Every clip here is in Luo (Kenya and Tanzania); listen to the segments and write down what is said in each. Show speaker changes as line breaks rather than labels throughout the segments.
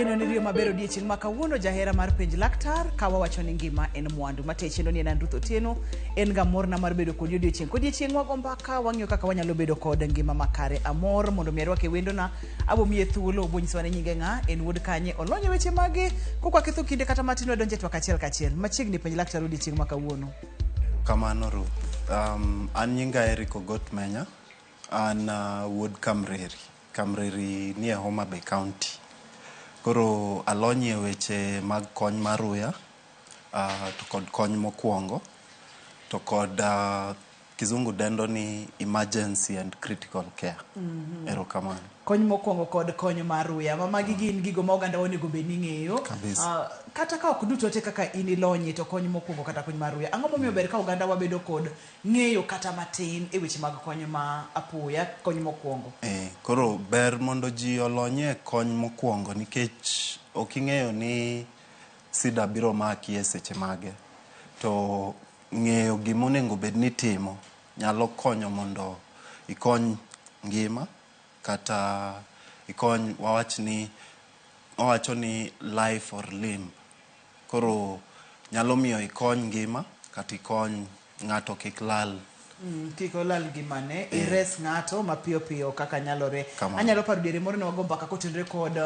Ageno ni riyo maber odiechieng' ma kawuono jahera mar penj laktar ka wawacho ni ngima en mwandu. Mate chendo ni en an Ruth Otieno, en ga morna mar bedo kodi odiechieng' kodiechieng' wago mbaka wang'iyo kaka wanyalo bedo kod ngima makare. Amor mondo mi arwake wendona, abo miye thuolo obo nyisowa ni nyinge ng'a, en wuod kanye, olony e weche mage, kok waketho kinde kata matin wadonjo e twak achiel kachiel. Machiegni penj laktar odiechieng' ma kawuono.
Kamano Ruth. An nyinga Eric Ogot Menya. An wuod Kamreri. Kamreri nie Homa Bay County. Koro alony e weche mag kony mar uya to kod kony mokwongo to kod kizungu dendo ni emergency and critical care. Erokamano.
Kony mokwongo kod kony mar uya. Ma magi gin gigo ma oganda onego bed ni ng'eyo.
Kabisa.
Kata ka ok duto te kaka in ilonye to kony mokwongo kata kony mar uya. Ang'o momiyo ber ka oganda wabedo kod ng'eyo kata matin e weche mag kony ma apoya, kony mokwongo?
Koro ber mondo ji olony e kony mokwongo nikech ok ing'eyo ni sida biro maki e seche mage. To ng'eyo gima onego bed ni itimo nyalo konyo mondo ikony ngima kata ikony wawach ni wawacho ni life or limb. Koro nyalo miyo ikony ngima kata ikony ng'ato kik lal.
Kik olal ngimane, ires ng'ato mapiyo piyo kaka nyalore.
Kamano.
Anyalo paro diere moro ne wago mbaka kotenore kod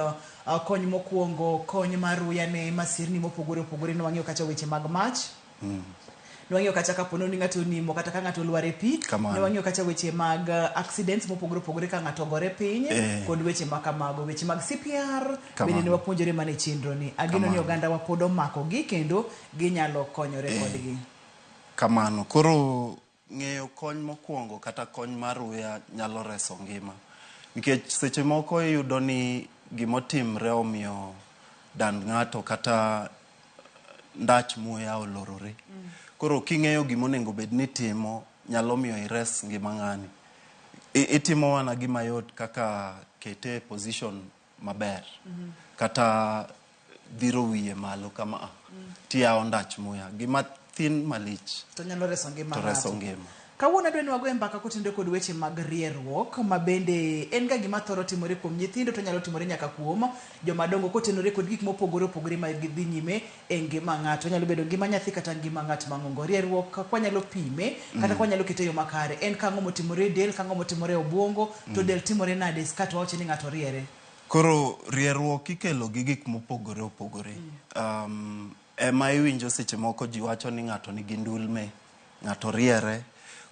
kony mokwongo, kony mar uyane, masirni mopogore opogore, ne wang'iyo kacha weche mag mach. Ne wang'iyo kacha kapo ni ng'ato onimo kata ka ng'ato olwar e pi.
Kamano.
Ne wang'iyo kacha weche mag accidents mopogore opogore ka ng'ato ogore piny kod weche ma kamago. Weche mag CPR bende ne wapuonjore mana e chenro ni. Ageno ni
Kamano.
oganda wa pod omako gi kendo ginyalo konyore kodgi.
Kamano. Koro ng'eyo kony mokwongo kata kony mar uya nyalo reso ngima. Nikech seche moko iyudo ni gimotimre omiyo dand ng'ato kata ndach muya olorore. Koro king'eyo gimonego bed ni itimo nyalo miyo ires ngima ng'ani. Itimo mana gima yot kaka kete e position maber. Kata dhiro wiye malo kama a tiyawo ndach muya. Gima thin malich.
To nyalo reso ngima
To reso
ng'ato.
ngima.
Kawuono adwa ni wagoye mbaka kotenore kod weche mag rieruok ma bende en ga gima thoro timore kuom nyithindo to nyalo timore nyaka kuom joma dongo kotenore kod gik mopogore opogore ma dhi nyime e ngima ng'ato. Onyalo bedo ngima nyathi kata ngima ng'at mang'ongo. Rieruok kwanyalo pime kata kwanyalo kete e yo makare en kang'o motimore e del, kang'o motimore e obuongo, to del timore nade ka to wawacho ni ng'ato riere.
Koro rieruok ikelo gi gik mopogore opogore. Ema iwinjo seche moko ji wacho ni ng'ato nigi ndulme, ng'ato riere.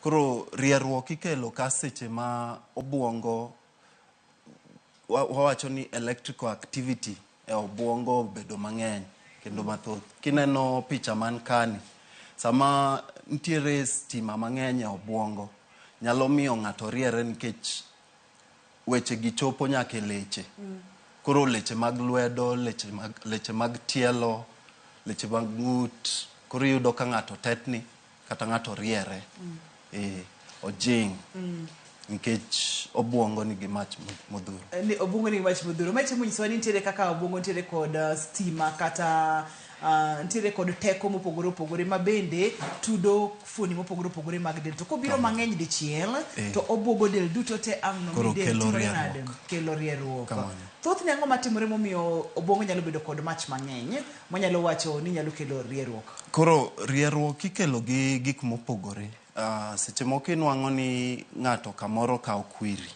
Koro rieruok ikelo ka seche ma obuongo wawacho ni electrical activity e obuongo obedo mang'eny kendo mathoth. Kineno picha man kani, sama nitiere stima mang'eny e obuongo, nyalo miyo ng'ato riere nikech weche gi chopo nyaka e leche. Koro leche mag lwedo, leche mag tielo, leche mag ng'ut, koro iyudo ka ng'ato tetni kata ng'ato riere. Ojing'. Nikech obuongo nigi mach modhuro.
Ni obuongo nigi mach modhuro. Mae temo nyisowa ni nitiere kaka obuongo nitiere kod stima kata nitiere kod teko mopogore opogore ma bende tudo fuoni mopogore opogore mag del. To kobiro mang'eny dichiel, to obuogo del duto te ang' no
Koro
mi del
kelo
timore nade?
rieruok.
Kelo rieruok.
Kamano.
Thothne ang'o matimore momiyo obuongo nyalo bedo kod mach mang'eny manyalo wacho ni nyalo kelo rieruok?
Koro rieruok ikelo gi gik mopogore. Seche moko inwang'o ni ng'ato kamoro okawo kwiri.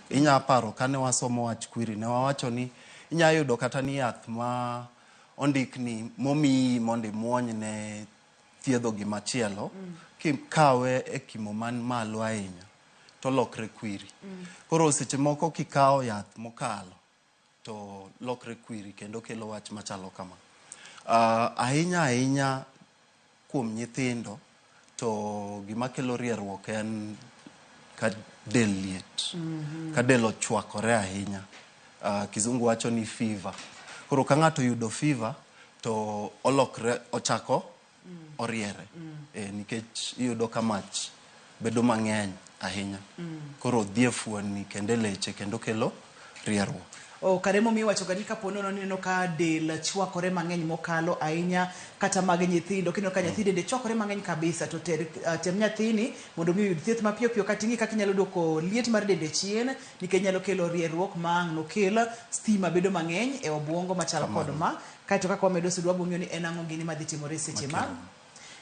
Inya paro kane wasomo wach kwiri, ne wawacho ni inya yudo kata ni yath ma ondikni momiyi mondo imuony ne thiedho gimachielo, kikawe e kimo man malo ahinya, to lokre kwiri. Koro seche moko kikawo yath mokalo, to lokre kwiri kendo kelo wach machalo kama. Ahinya ahinya kuom nyithindo, to gima kelo rieruok en ka del liet. Ka del ochwakore ahinya. Kizungu wacho ni fever. Koro ka ng'ato oyudo fever, to olokre, ochako oriere. Nikech iyudo ka mach bedo mang'eny ahinya. Koro dhi e fuoni kendo e leche kendo kelo Rierruok.
Oh, kare momiyo iwacho ga ni kapo nono ni ineno ka del chwakore mang'eny mokalo ahinya kata mag nyithindo kineno ka nyathi dende chwakore mang'eny kabisa to ter, tem nyathini mondo mi oyud thieth mapiyo piyo kata ing'i kaka inyalo duoko liet mar dende chien nikech nyalo kelo rierruok ma ang' nokel stima bedo mang'eny e obuongo machal kod ma. Kaeto kaka wamedo sudo wabiro ng'iyo ni en ang'o gini madhi timore seche ma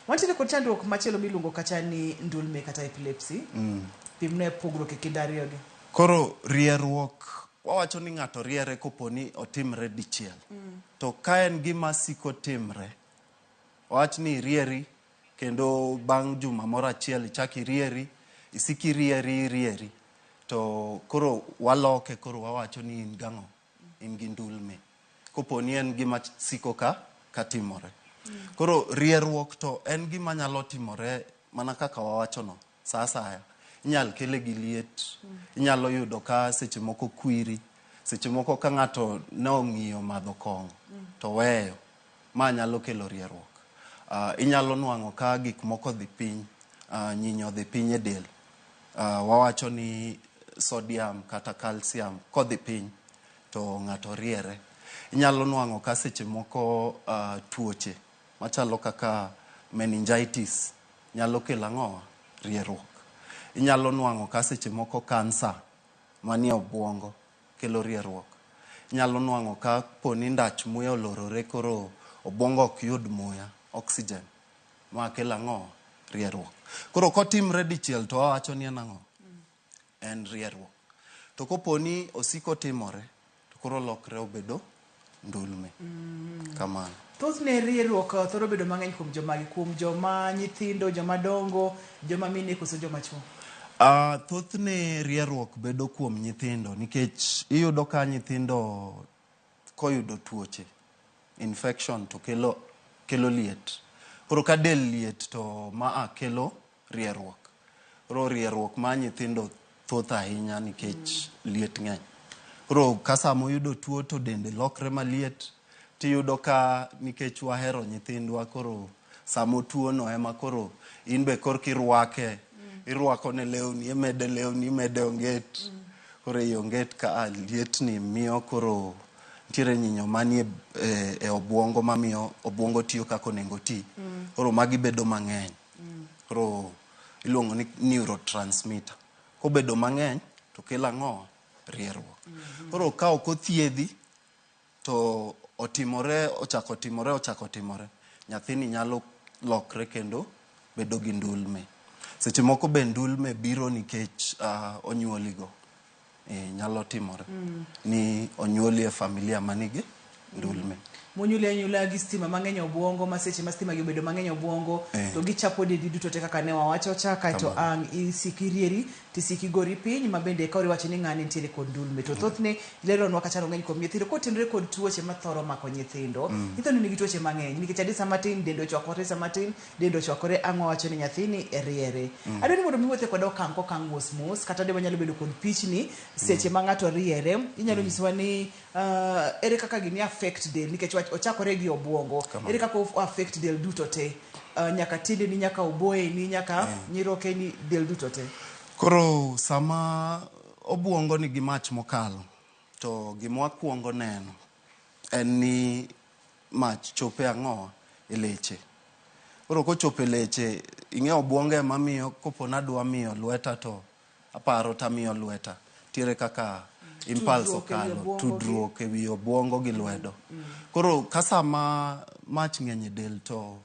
wantiere kod chandruok machielo miluongo kacha ni ndulme kata epilepsy. Pimne pogruok e kind ariyogi.
Koro rierruok wawacho ni ng'ato riere kopo ni otimre dichiel. To ka en gima siko timre, wawach ni irieri kendo bang' juma moro achiel ichak irieri, isik irieri irieri, to koro waloke koro wawacho ni in gang'o? In gi ndulme. Kopo ni en gima siko ka timore. Koro rierruok to en gima nyalo timore mana kaka wawacho no, sa asaya. Inyal kele gi liet, inyalo yudo ka seche moko kwiri, seche moko ka ng'ato ne ong'iyo madho kong'o to weyo, ma nyalo kelo rierruok. Inyalo nwang'o ka gik moko dhi piny, nyinyo dhi piny e del. Wawacho ni sodium kata calcium kodhi piny to ng'ato riere. Inyalo nwang'o ka seche moko tuoche machalo kaka meningitis nyalo kelo ang'owa? Rierruok. Inyalo nwang'o ka seche moko kansa manie obuongo kelo rierruok. Inyalo nwang'o ka poni ndach muya olorore koro obuongo ok yud muya, oxygen, ma kelo ang'owa? Rierruok. Koro kotimre dichiel to wawacho ni en ang'o? En rierruok. To kopo ni osiko timore, to koro lokre obedo ndulme. Kamano.
Thothne rierruok thoro bedo mang'eny kuom jomagi, kuom joma nyithindo, joma dongo, joma mine koso joma chuo?
Thothne rierruok bedo kuom nyithindo nikech iyudo ka nyithindo koyudo tuoche, infection to kelo liet. Koro ka del liet to maa kelo rierruok. Koro rierruok mar nyithindo thoth ahinya nikech liet ng'eny. Koro ka sama oyudo tuo to dende lokre maliet, tiyudo ka nikech wahero nyithindwa koro sama otuo no ema koro in be korka irwake, irwako ne lewni, imede lewni, imede onget. Koro ei onget ka liet ni miyo koro nitiere nyinyo manie e obuongo mamiyo obuongo tiyo kaka onego oti. Koro magi bedo mang'eny. Koro iluongo ni neurotransmitter. Kobedo mang'eny to kelo ang'o? Rierruok. Koro ka ok othiedhi to otimore, ochako timore, ochako timore, nyathini nyalo lokre kendo bedo gi ndulme. Seche moko be ndulme biro nikech onyuoligo. Nyalo timore ni onyuoli e familia manigi ndulme.
Monyuoli anyuola gi stima mang'eny e obuongo, ma seche ma stima gi obedo mang'eny e obuongo to gichapo dendi duto te kaka ne wawacho cha, kaeto ang' isik irieri tisik igori piny, ma bende ka iwacho ni ng'ani nitiere kod ndulme. To thothne leronwa kacha ng'eny kuom nyithindo kotenore kod tuoche mathoro mako nyithindo. Nyithindo nigi tuoche mang'eny nikech adi sama tin dende ochwakore, sama tin dende ochwakore, ang' wawacho ni nyathini riere. Adwaro ni mondo mi wuothe kod okang' kokang' mos mos, kata de wanyalo bedo kod pichni seche ma ng'ato riere, inyalo nyisowa ni ere kaka gini affect del nikech wach ochakore gi obuongo. Ere kaka o affect del duto te, nyaka tiendeni, nyaka oboyeni, nyaka nyirokeni, del duto te.
Koro sama obuongo nigi mach mokalo, to gima wakwongo neno en ni mach chopo e ang'owa? E leche. Koro kochopo e leche, ing'e obuongo ema miyo kopo nadwa miyo lweta to aparo tamiyo lweta. Nitiere kaka impulse okalo, tudruok e wi obuongo gi lwedo. Koro ka sama mach ng'eny e del to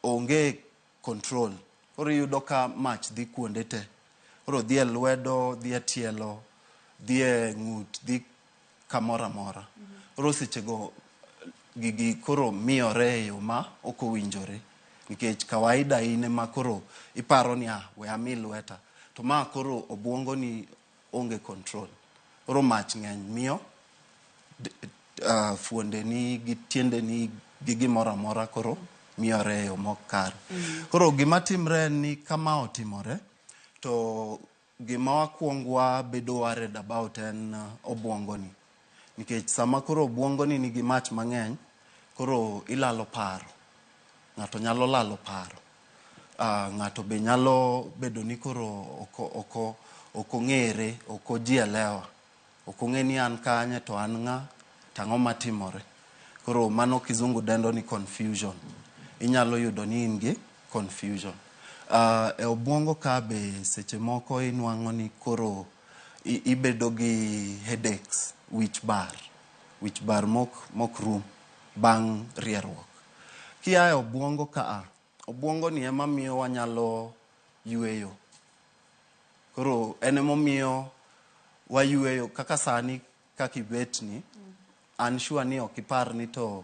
onge control. Koro iyudo ka mach dhi kuonde te. Koro dhi e lwedo, dhi e tielo, dhi e ng'ut, dhi kamoro amora. Koro sechego gigi koro miyore e yo ma ok owinjore. Nikech kawaida in ema koro iparo ni we ami lweta. To ma koro obuongo ni onge control. Koro mach ng'eny miyo fuondeni gi tiendeni gi gimoro amora koro miyore e yo mok kare. Koro gima timre en ni kama otimore to gima wakwong wabedo worried about en obuongo ni. Nikech sama koro obuongo ni nigi mach mang'eny, koro ilalo paro. Ng'ato nyalo lalo paro. Ng'ato be nyalo bedo ni koro ok ong'ere, ok ojielewa. Ok ong'e ni an kanye to an ng'a to ang'o matimore. Koro mano kizungu dendo ni confusion. Inyalo yudo ni in gi confusion. E obuongo ka be seche moko inwang'o ni koro ibedo gi headaches, wich bar. Wich bar mok rum bang' rierruok. Kia e obuongo ka obuongo ni ema miyo wanyalo yueyo. Koro en emomiyo wayueyo kaka sani kaka ibet ni, an sure ni ok ipar ni to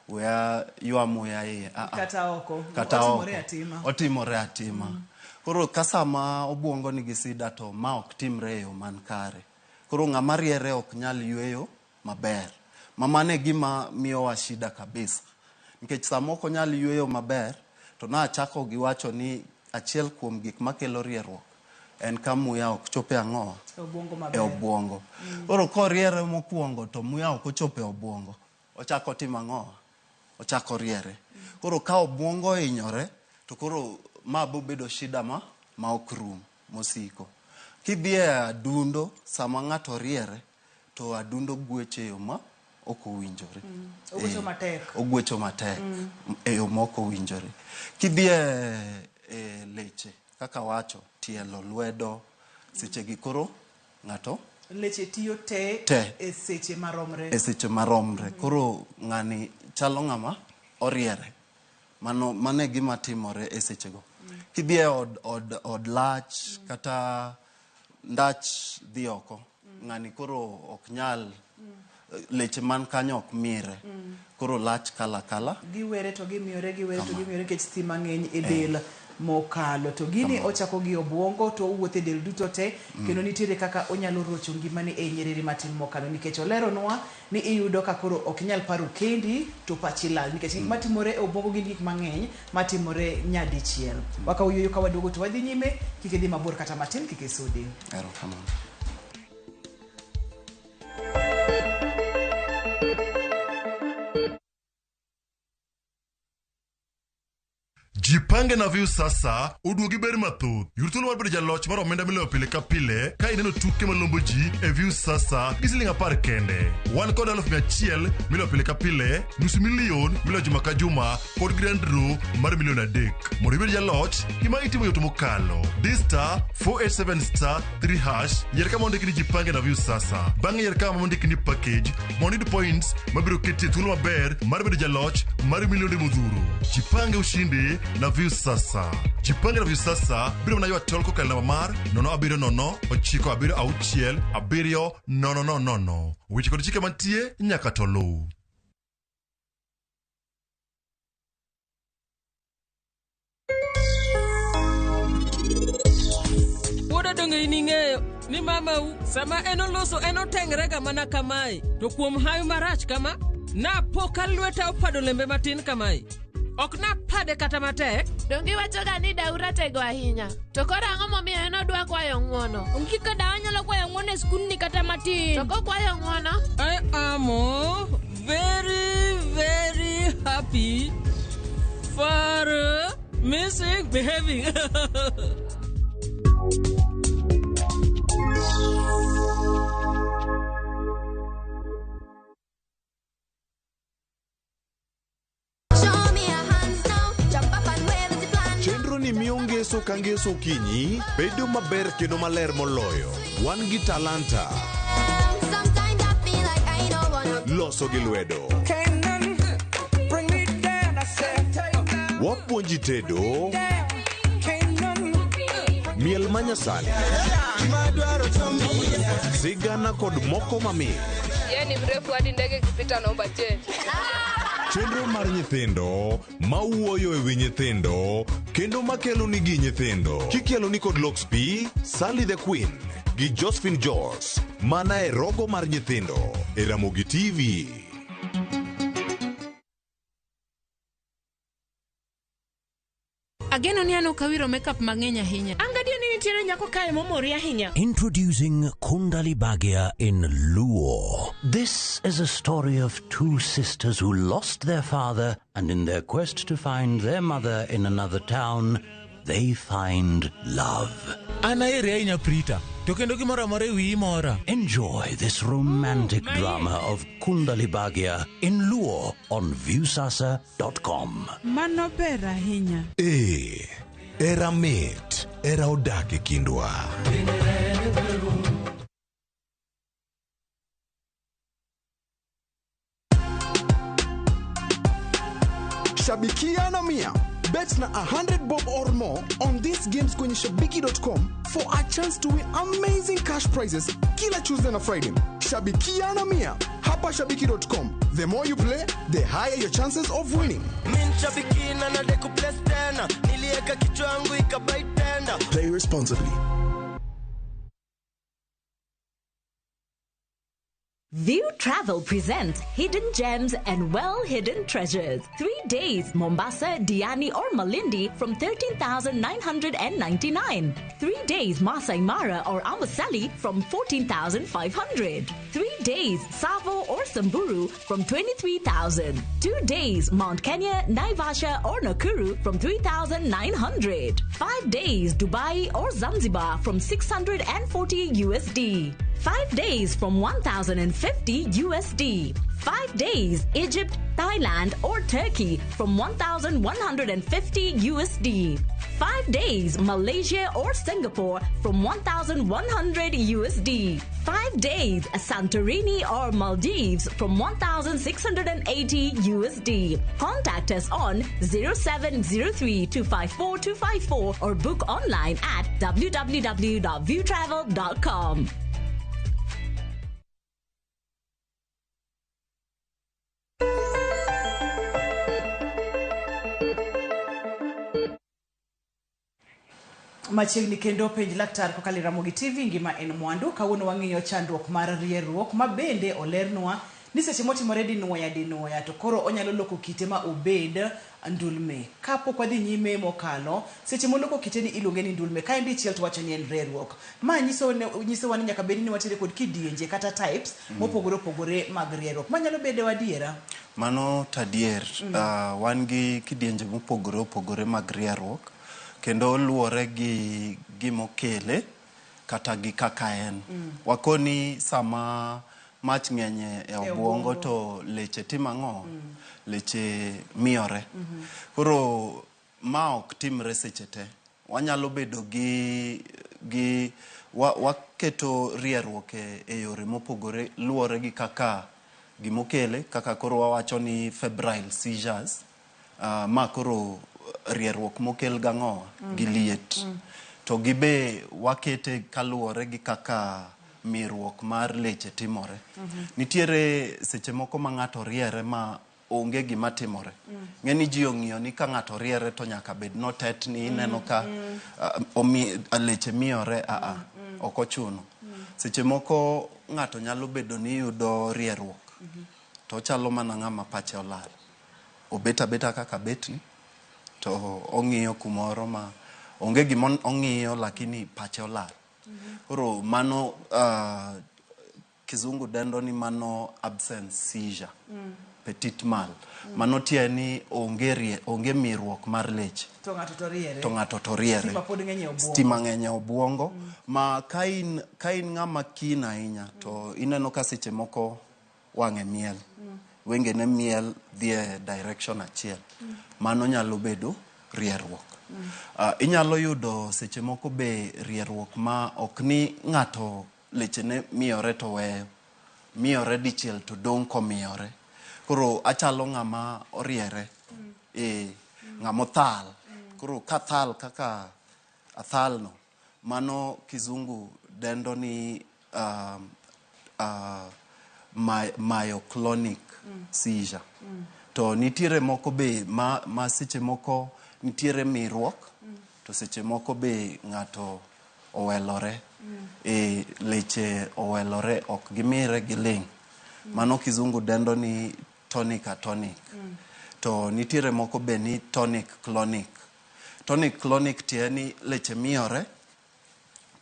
weya ywa muya iye.
Kata oko.
Kata
Otimore
oko.
atima.
Otimore atima. Koro ka sama obuongo nigi sida to ma ok timre e yo man kare. Koro ng'ama riere ok nyal yueyo maber. Ma mano e gima miyowa shida kabisa. Nikech sama ok onyal yueyo maber, to nachako gi wacho ni achiel kuom gik makelo rierruok en ka muya ok chop e ang'owa?
E obuongo
E
maber.
obuongo. Koro koriere mokwongo to muya ok ochopo e obuongo, ochako timo ang'owa? Ochako riere. Koro ka obuongo ohinyore, to koro ma bobedo shida ma ok rum mosiko. Kidhi e adundo, sama ng'ato riere, to adundo gwecho e yo ma ok owinjore.
Ogwecho matek.
Ogwecho matek e yo ma ok owinjore. Kidhi e leche, kaka wacho, tielo, lwedo, seche gi koro ng'ato
Leche tiyo te,
Te.
e seche maromre.
E seche maromre. Koro ng'ani chalo ng'ama oriere. Mano e gima timore e sechego. Kidhi e od lach kata ndach dhi oko, ng'ani koro ok nyal, leche man kanyo ok mire. Koro lach kala kala.
Giwere to gimiyore, giwere to gimiyore nikech stima ng'eny e del mokalo. To gini ochako gi obuongo to owuotho e del duto te, kendo nitiere kaka onyalo rocho ngimani e nyiriri matin mokalo, nikech oleronwa ni iyudo ka koro ok inyal paro kendi to pachi lal, nikech gik matimore e obuongo gin gik mang'eny matimore nyadichiel. Wakawo yueyo ka waduogo to wadhi nyime, kik idhi mabor kata matin, kik isudi.
Erokamano.
Jipange na Viusasa oduogi ber mathoth. Yud thuolo mar bedo jaloch mar omenda miloyo pile ka pile ka ineno tuke malombo ji e Viusasa gi siling 10 kende. Wan kod 100,000 miloyo pile ka pile, nusu milion miloyo juma ka juma kod grand draw mar milion 3. Mondo ibed jaloch, gima itimo yot mokalo. Di star 487 star 3 hash, yier kama ondiki ni Jipange na Viusasa. Bang'e yier kama ondiki ni package mondo iyud points mabiro keti e thuolo maber mar bedo jaloch mar milionde modhuro. Jipange ushindi na Viusasa. Jipange na Viusasa biro mana ywa tol kokalo namba mar 070 976 7 0 0 0. Weche kod chike mantie nyaka to luw.
Wuoda donge in ing'eyo ni mamau sama en oloso en otengrega mana kamae, to kuom hawi marach kama napo ka lweta opado lembe matin kamae. Ok napade kata matek.
Donge iwachoga ni dau ratego ahinya? To koro ang'o momiyo en odwa kwayo ng'uono?
Onge kaka dawa nyalo kwayo ng'uono e skundni kata matin.
To kokwayo ng'uono?
I am very, very happy for missing behaving.
Chenro ni miyo ngeso ka ngeso okinyi bedo maber kendo maler moloyo. Wan gi talanta. Loso gi lwedo. Wapuonji tedo. Miel manyasani. Sigana kod moko mamit.
Yeye ni mrefu hadi ndege ikipita naomba change.
Chenro mar nyithindo mawuoyo e wi nyithindo kendo makelo nigi nyithindo. Kikelo ni kod Lox P, Sally the Queen gi Josephine Jos mana e rogo mar nyithindo e Ramogi TV.
Ageno ni an ok awiro makeup mang'eny ahinya.
An gadier ni nitiere nyako kae momori ahinya.
Introducing Kundali Bhagya in Luo. This is a story of two sisters who lost their father, and in their quest to find their mother in another town, they find love.
An ahere ahinya Prita. To kendo gimoro amora e wiyi mora.
Enjoy this romantic drama of Kundali Bhagya in Luo on Viusasa.com.
Mano ber ahinya.
Ee, era mit, era odak e kindwa.
Shabikia na Mia. Bet na 100 bob or more on these games kwenye shabiki.com for a chance to win amazing cash prizes kila Tuesday na Friday. Shabikia na Mia hapa shabiki.com. The more you play, the higher your chances of winning.
Minshabiki na nadeku place tena nilieka kichwa yangu ikabai tena.
Play responsibly.
View Travel presents Hidden Gems and Well Hidden Treasures. 3 days Mombasa, Diani, or Malindi from 13,999. 3 days Masai Mara or Amboseli from 14,500. 3 days Tsavo or Samburu from 23,000. 2 days Mount Kenya, Naivasha, or Nakuru from 3,900. 5 days Dubai or Zanzibar from 640 USD. 5 days from 1050 USD. 5 days Egypt, Thailand, or Turkey from 1150 USD. 5 days Malaysia or Singapore from 1100 USD. 5 days Santorini or Maldives from 1680 USD. Contact us on 0703 254 254 or book online at www.viewtravel.com.
Machiegni kendo penj laktar kokalo e Ramogi TV. Ngima en mwandu. Kawuono wang'iyo chandruok mar rierruok, ma bende olernwa ni seche motimore dinuoya dinuoya to koro onyalo loko kite ma obed ndulme. Kapok wadhi nyime mokalo, seche moloko kite ni iluonge ni ndulme, ka en dichiel to wacho ni en rierruok. Ma nyiso nyisowa ni nyaka bed ni watiere kod kidienje kata types mopogore opogore mag rierruok manyalo bedo adiera.
Mano tadier. Wan gi kidienje mopogore opogore mag rierruok kendo luwore gi gimokele kata gi kaka en. Wakoni sama mach ng'eny e obwongo
obwongo.
To leche timo ang'o? Leche miyore. Koro ma ok timre seche te. Wanyalo bedo gi waketo rierruok e yore mopogore luwore gi kaka gimokele, kaka koro wawacho ni febrile seizures, ma koro rierruok mokel gang'o? Gi liet. To gibe wakete kaluwore gi kaka miruok mar leche timore. Nitiere seche moko ma ng'ato riere ma onge gima timore. Ng'eni ji ong'iyo ni ka ng'ato riere to nyaka bed notetni, ineno ka leche miyore aa. Ok ochuno. Seche moko ng'ato nyalo bedo ni yudo rierruok to ochalo mana ng'ama pache olal. Obet abeta kaka betni to ong'iyo kumoro ma onge gima ong'iyo, lakini pache olal. Koro mano kizungu dendo ni mano absence seizure, petit mal. Mano tie ni onge miruok mar leche.
To ng'ato to riere.
To ng'ato to riere.
Stima pod ng'eny e obwongo.
Stima ng'eny e obwongo. Ma ka in ng'ama keen ahinya to ineno ka seche moko wang'e miel. Wengene miel dhi e direction achiel. Mano nyalo bedo rierruok. Inyalo yudo seche moko be rierruok ma ok ni ng'ato lechene miyore to weyo. Miyore dichiel to dong' komiyore. Koro achalo ng'ama oriere. Ng'ama othal. Koro kathal kaka athal no, mano kizungu dendo ni myoclonic seizure. To nitiere moko be ma seche moko nitiere miruok to seche moko be ng'ato owelore. Leche owelore, ok gimire, giling'. Mano kizungu dendo ni tonic atonic. To nitiere moko be ni tonic clonic. Tonic clonic tie ni leche miyore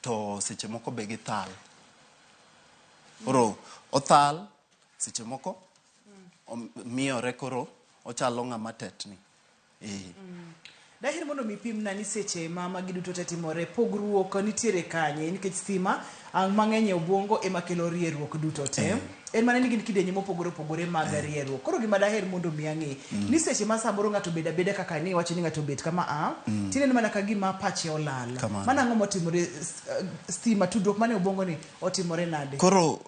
to seche moko be githal. Koro othal seche moko miyore, koro ochalo ng'ama tetni.
Daher mondo mi ipimna ni seche ma magi duto te timore, pogruok nitiere kanye? Nikech stima ang' mang'eny e obwongo ema kelo rieruok duto te. En mana ni gin kidienje mopogore opogore mag rieruok. Koro gima daher mondo mi ang'e, ni seche ma samoro ng'ato obedo abeda kaka ni iwacho ni ng'ato obet kama a, tineno mana ka gima pache olal.
Kamano.
Mano ang'o motimore, stima, tudruok mane obwongo ni otimore nade?
Koro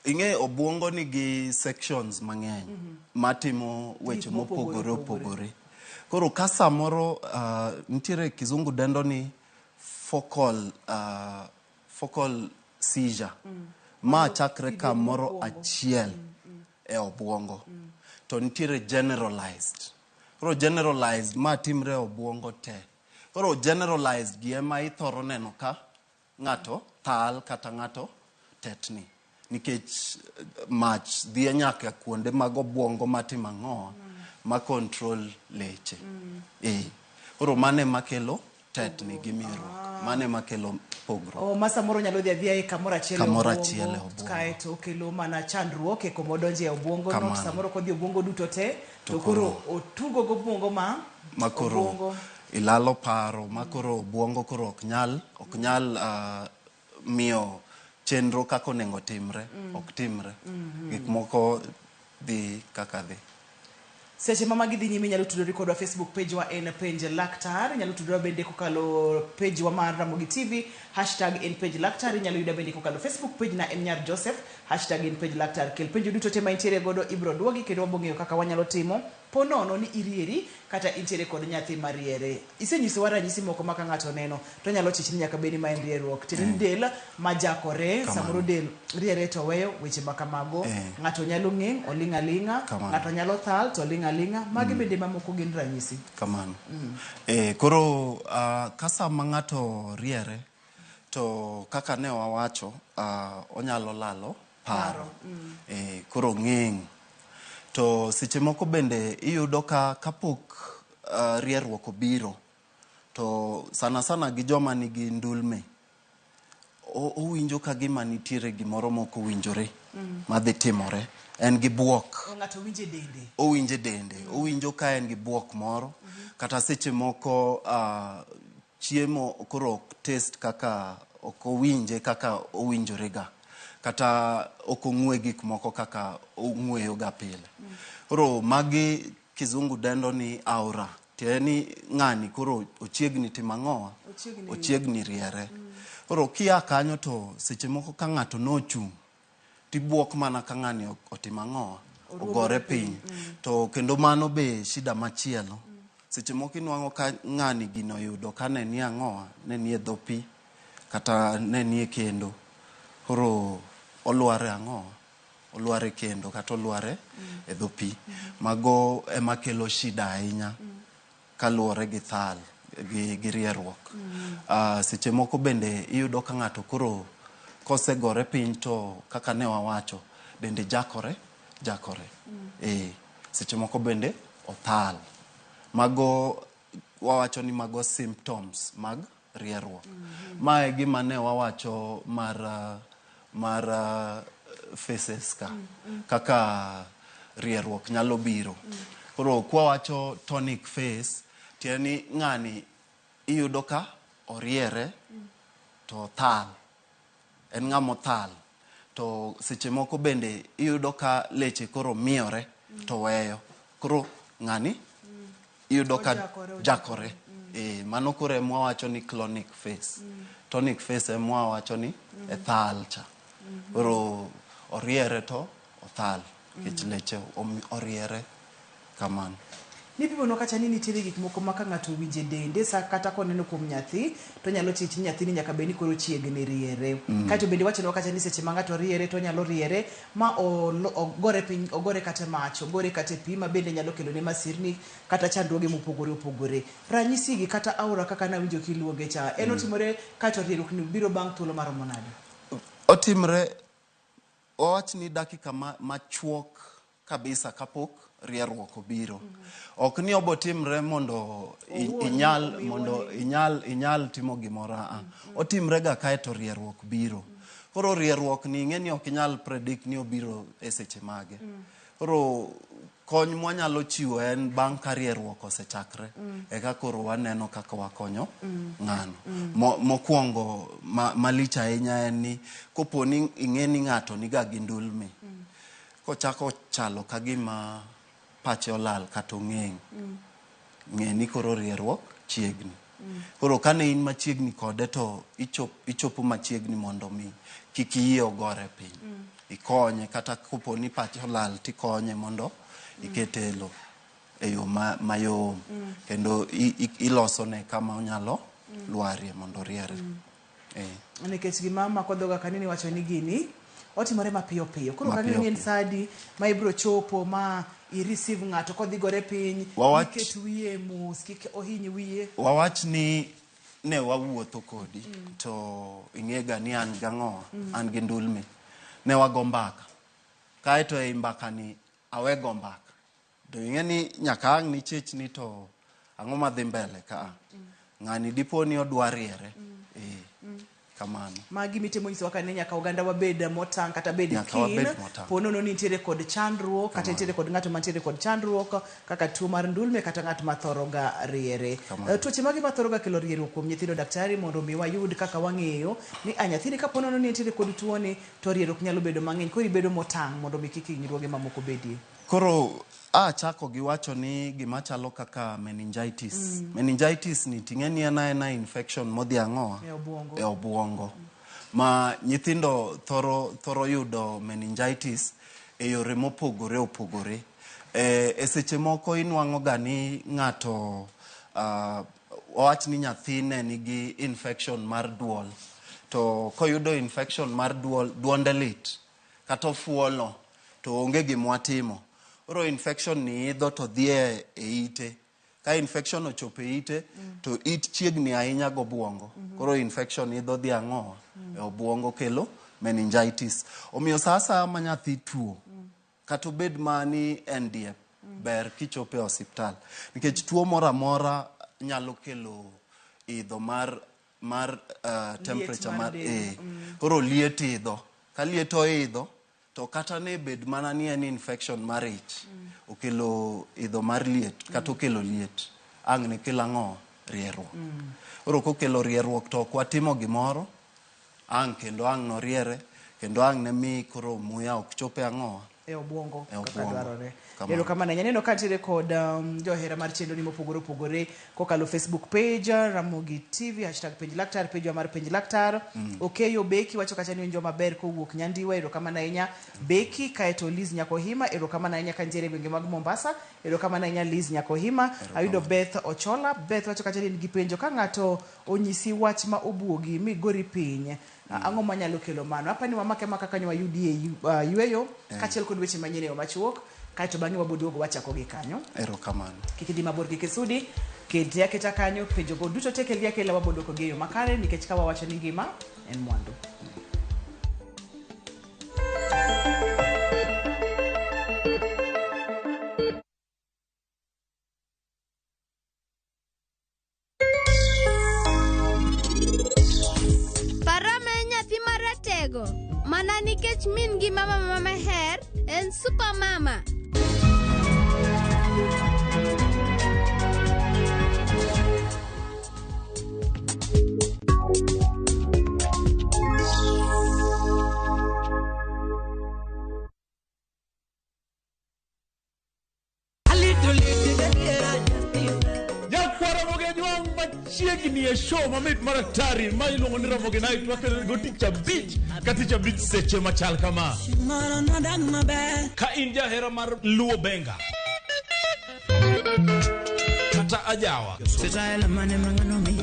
ing'e obwongo nigi sections mang'eny matimo weche
Gik mopogore
mopogore opogore. Koro ka samoro nitiere kizungu dendo ni focal seizure ma chakre kamoro achiel e obwongo to nitiere generalized. Koro generalized ma timre e obwongo te. Koro generalized gi ema ithoro neno ka ng'ato thal kata ng'ato tetni nikech mach dhi nyaka kuonde mag obwongo matimo ang'o ma control leche. Koro mano ema kelo tetni gi mirruok. Mano ema kelo pogruok.
O, ma samoro nyalo dhi adhiya e kamoro achiel e
Kamoro
obwongo,
achiel e obwongo.
kaeto okelo mana chandruok e kuma odonje e obwongo no,
Kamano.
samoro kodhi obwongo duto te,
To
to koro otugo gobwongo ma
ma koro
obwongo
ilalo paro ma koro obwongo koro ok nyal miyo chenro kaka onego timre, ok timre. Gik moko dhi kaka dhi.
Seche ma magi dhi nyime inyalo tudori kodwa Facebook page wa en Penj Laktar, inyalo tudora bende kokalo page wa mar Ramogi TV, hashtag en Penj Laktar, inyalo yuda bende kokalo Facebook page na en Nyar Joseph, hashtag en Penj Laktar. Kel penjo duto te ma intiere godo ibro duogi kendo wabo ng'eyo kaka wanyalo timo po nono ni irieri kata intiere kod nyathi mariere. Isenyisowa ranyisi moko ma ka ng'ato oneno to nyalo chich ni nyaka bed ni ma en rieruok. Tiende ni del majakore,
Kamano.
samoro del riere to weyo weche ma kamago. Ng'ato nyalo ng'eng' oling' aling'a,
Kamano.
ng'ato nyalo thal to oling' aling'a. Magi bende mamoko gin ranyisi.
Kamano. Koro ka sama ng'ato riere to kaka ne wawacho, onyalo lalo paro. Koro ng'eng'. To seche moko bende iyudo ka kapok rieruok obiro to sana sana gi joma nigi ndulme owinjo ka gima nitiere gimoro mok owinjore madhi timore. En gi buok.
Ng'ato winjo e dende.
Owinjo e dende. Owinjo ka en gi buok moro. Kata seche moko chiemo koro ok taste kaka ok owinje kaka owinjore ga. Kata ok ong'we gik moko kaka ong'weyo ga pile. Koro magi kizungu dendo ni aura. Tiende ni ng'ani koro ochiegni timo ang'owa? Ochiegni riere. Koro kia kanyo to seche moko ka ng'ato nochung' tibuok mana ka ng'ani otimo ang'owa? Ogore piny. To kendo mano be shida machielo. Seche moko inwang'o ka ng'ani gino oyudo ka ne ni ang'owa? Ne ni e dho pi kata ne ni e kendo. Koro olwar e ang'owa? Olwar e kendo kata olwar e dho pi. Mago ema kelo shida ahinya kaluwore gi thal gi rieruok. Seche moko bende iyudo ka ng'ato koro kosegore piny to kaka ne wawacho dende jakore. Seche moko bende othal. Mago wawacho ni mago symptoms mag rieruok. Mae e gima ne wawacho mar faces ka kaka rieruok nyalo biro. Koro kwawacho tonic face, tiende ni ng'ani iyudo ka oriere to othal. En ng'ama othal. To seche moko bende iyudo ka leche koro miyore to weyo. Koro ng'ani iyudo ka jakore. Mano koro ema wawacho ni clonic face. Tonic face ema wawacho ni e thal cha. Koro oriere to othal. Nikech leche oriere kamano.
Nipimonwa kacha ni nitiere gik moko ma ka ng'ato owinjo e dende sa kata koneno kuom nyathi to nyalo chich ni nyathini nyaka bed ni koro chiegni riere. Kaeto bende wachonwa kacha ni seche ma ng'ato riere to onyalo riere ma ogore piny, ogore kata e mach, ogore kata e pi ma bende nyalo kelone masirni kata chandruoge mopogore opogore. Ranyisi gi kata aora kaka nawinjo kiluonge cha, en otimore kaeto rieruok ni biro bang' thuolo maromo nade?
Otimre, wawach ni dakika machuok kabisa kapok rieruok obiro. Ok ni obotimre mondo inyal mondo inyal timo gimoro a. Otimre ga kaeto rieruok biro. Koro rieruok ni ing'e ni ok inyal predict ni obiro e seche mage. Koro kony mwanyalo chiwo en bang' ka rieruok osechakre eka koro waneno kaka wakonyo ng'ano. Mokwongo malich ahinya en ni kopo ni ing'e ni ng'ato niga gi ndulme, kochako chalo ka gima pache olal kata ong'eng', ng'e ni koro rieruok chiegni. Koro kane in machiegni kode to ichopo machiegni mondo mi kik iyie ogore piny. Ikonye kata kopo ni pache olal tikonye mondo ikete e lo e yo mayom kendo ilosone kama onyalo lwarie mondo oriere.
Nikech gima mako dhoga kanini wacho ni gini otimore mapiyo piyo. Koro kang'eyo ni en sadi ma ibiro chopo ma i receive ng'ato kodhi gore piny, iket wiye mos, kik ohiny wiye.
Wawach ni ne wawuotho kodi to ing'ega ni an gang'owa, an gi ndulme. Ne wago mbaka. Kaeto ei mbaka ni awe go mbaka. To ing'e ni nyaka ang' ni chechni to ang'o madhi mbele ka. Ng'ani dipo ni odwa riere. Kamano.
Magi mitemo nyisowa ka ni nyaka oganda wabed motang' kata bed keen po nono ni nitiere kod chandruok kata nitiere kod ng'ato mantiere kod chandruok kaka tuo mar ndulme kata ng'at mathoro ga riere. Tuoche mage mathoro ga kelo rieruok kuom nyithindo daktari mondo mi wayud kaka wang'eyo ni a nyathini kapo nono ni nitiere kod tuoni to rieruok nyalo bedo mang'eny koro ibedo motang' mondo mi kik hinyruoge mamoko bedie.
Koro achako gi wacho ni gima chalo kaka meningitis. Meningitis ni ting'e ni en aena infection modhi ang'owa
e obwongo.
E obwongo. Ma nyithindo thoro yudo meningitis e yore mopogore opogore. E seche moko inwang'o ga ni ng'ato wawach ni nyathine nigi infection mar duol. To koyudo infection mar duol, duonde lit kata ofuolo to onge gimwatimo. Koro infection ni idho to dhi e ite. Ka infection ochopo e ite, to it chiegni ahinya gobwongo. Koro infection idho dhi ang'owa e obwongo kelo meningitis. Omiyo sa asaya ma nyathi tuo, kata obed ma ni en diep, ber kichopo e osiptal. Nikech tuo moro amora nyalo kelo idho mar temperature mar Koro liet idho. Ka liet oidho, to kata ne bed mana ni en infection mar ich, okelo idho mar liet, kata okelo liet, ang' ne kel ang'o? Rieruok. Koro kokelo rieruok to ok watimo gimoro, ang' kendo ang' noriere, kendo ang' ne mi koro muya ok chop e ang'owa?
E obwongo kaka dwarore. Erokamano ahinya. Aneno ka nitiere kod johera mar chenro ni mopogore opogore kokalo Facebook page Ramogi TV hashtag penj laktar page wa mar penj laktar. Okeyo Beki wacho kacha ni winjo maber kowuok Nyandiwa, erokamano ahinya Beki. Kaeto Liz Nyakohima, erokamano ahinya ka nitiere e gwenge mag Mombasa, erokamano ahinya Liz Nyakohima. Ayudo Beth Ochola, Beth wacho kacha ni en gi penjo ka ng'ato onyisi wach ma obuogi mi gori piny, ang'o manyalo kelo mano? Apani wamake maka kanyo wayudie yweyo kaachiel kod weche manyien e yo machuok, kaeto bang'e waboduogo wachako gi kanyo.
Erokamano.
Kik idhi mabor gi Kisudi, keti aketa kanyo, penjogo duto te kelgi akela waboduoko gi e yo makare nikech ka wawacho ni ngima en mwandu.
Parama en nyathi maratego. Mana nikech min gi mama mameher en super mama.
Nyakwara Mogejwang' machiegni e show mamit mar atari ma iluongo ni Ramogi Night wakelo go tich abich ka tich abich seche machal kama. Ka in jahera mar Luo Benga kata ajawa,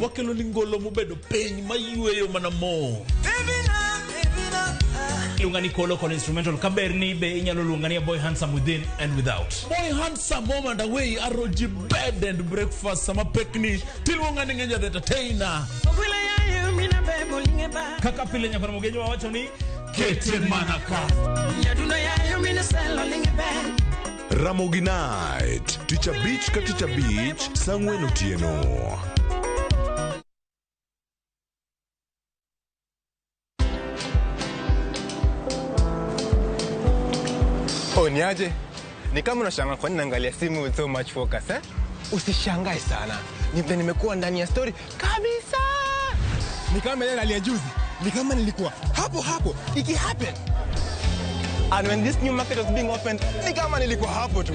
wakelo ni ngolo mobedo piny mayweyo mana mo.
Iluonga ni Kolo kod instrumental kaber ni be inyalo luonga ni a boy handsome within and without.
Boy handsome home and away aroji bed and breakfast sama pekni tiluonga ni Ngenja the entertainer.
Kaka pile nyakwara Mogejo wawacho ni
kete mana ka.
Ramogi Night, tich abich ka tich abich, saa ang'wen otieno.
Oh, niaje? Ni kama unashangaa kwa nini naangalia simu with so much focus, eh? Usishangae sana. Ni vile nimekuwa ndani ya story kabisa. Ni kama ile nalia juzi. Ni kama nilikuwa hapo hapo iki happen. And when this new market was being opened, ni kama nilikuwa hapo tu.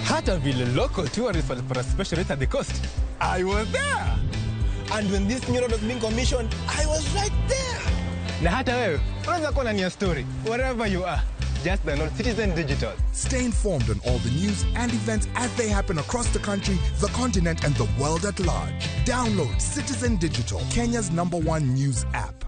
Hata vile local tourists walipata special rate at the coast, I was there. And when this new road was being commissioned, I was right there. Na hata wewe unaweza kuwa ndani ya story wherever you are. Just download Citizen Digital.
Stay informed on all the news and events as they happen across the country, the continent, and the world at large. Download Citizen Digital, Kenya's number one news app.